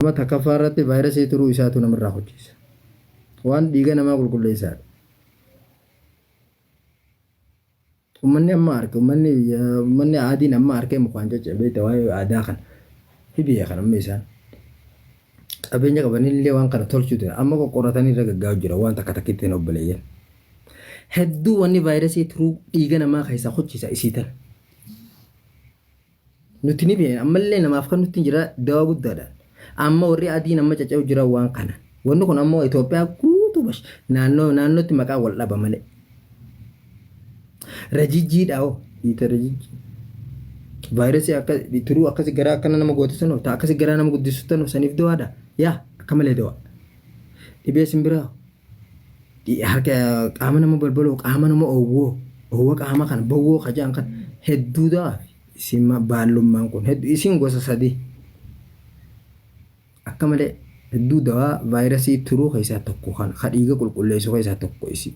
Nama takkaffaa irratti vaayirasii turuu isaatu namarraa hojjeessa. Waan dhiiga namaa qulqulleessaadha. Uummanni amma arge, uummanni adiin amma arkee mukaan caccabee waa'ee aadaa kana. Hibiyya kan amma isaan. Qabeenya qabanillee waan kana tolchuu ture. Amma qoqqoratanii irra gaggaa'u jira waan takka takkitti hin obboleeyyan. Hedduu wanni vaayirasii turuu dhiiga namaa keessaa hojjisa isii tana. Nuti ni beekna, ammallee namaaf kan nutti jira dawaa guddaadha. Amma warri adiin amma cacca'u jira waan kana. Wanni kun ammoo Itoophiyaa guutuu bash naannoo naannootti maqaa wal dhaba malee. Rajijjiidha hoo dhiita rajijjii. Vaayirasii akka turuu akkasi garaa akkana nama goote sanoo ta'a akkasi garaa nama guddisu tanoo saniif dawaadha. Yaa akka malee dawaa. Dhibee simbiraa harka qaama nama balbaloo qaama nama oowwoo oowwa qaama kana bowwoo kajaan kana hedduu dawaa. Isin baallummaan kun hedduu isin gosa sadii akka malee hedduu dawaa vaayirasii turuu keessaa tokko kan ka dhiiga qulqulleessu keessaa tokko isi.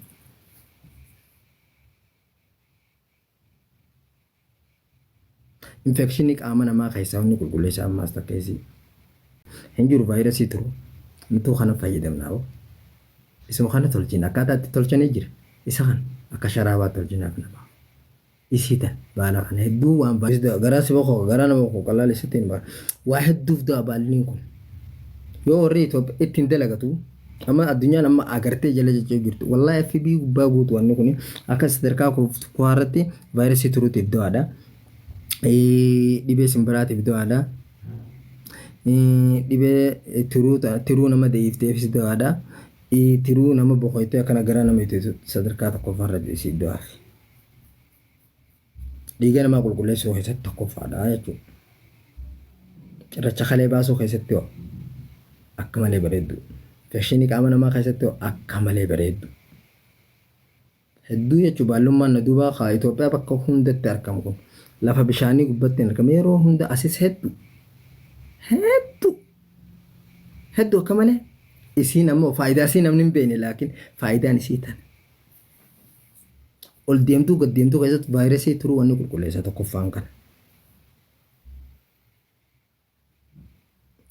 Infekshinii qaama namaa keessaa wanni qulqulleessa ammaas takka isii. Hin jiru vaayirasii turu. Nutuu kana fayyadamnaa hoo. Isuma kana tolchina, akkaataa itti tolchanii jira. Isa kana akka sharaabaa tolchinaaf namaa. Isii tan baala kana hedduu waan garaa si boqoo garaa nama boqoo qalaal isitti hin baala. Waa hedduuf du'a baalliin kun. Yoo warri Itoophiyaa ittiin dalagatu amma addunyaan amma agartee jala jechuu jirtu. Wallahi FB gubbaa guutu wanni kun akka sadarkaa kuwaarratti vaayirasii turuutiif du'aadha. Dhibee simbiraatiif du'aadha. Dhibee tiruu tiruu nama da'iifteefis du'aadha. Tiruu nama boqoytee akkana garaa nama itiitu sadarkaa tokkoffaarra isii du'aafi. Dhiiga namaa qulqulleessuu keessatti tokkoffaadha jechuudha. Cirracha kalee baasuu keessatti hoo akka malee bareeddu. Infekshinii qaama namaa keessatti hoo akka malee bareeddu. Hedduu jechuun baallummaan na duubaa kaa Itoophiyaa bakka hundatti argamu kun lafa bishaanii gubbatti hin argamu yeroo hunda asis hedduu. Hedduu. Hedduu akka malee isiin ammoo faayidaa isii namni hin beekne laakiin faayidaan isii tana. Ol deemtuu gad deemtuu keessatti vaayirasii turuu wanni qulqulleessa tokkoffaan kana.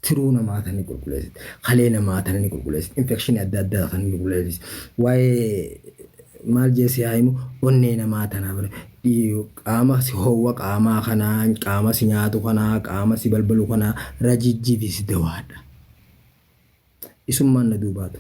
Tiruu namaa tan ni qulqulleessiti. Kalee namaa tan ni qulqulleessiti. Infekshinii adda addaa tan ni qulqulleessiti. Waa'ee maal jeessi haa himu onnee namaa tanaa bira qaama si hoowwa qaamaa kanaa qaama si nyaatu kanaa qaama si balbalu kanaa rajijjiifis dawaadha. Isummaan na duubaatu.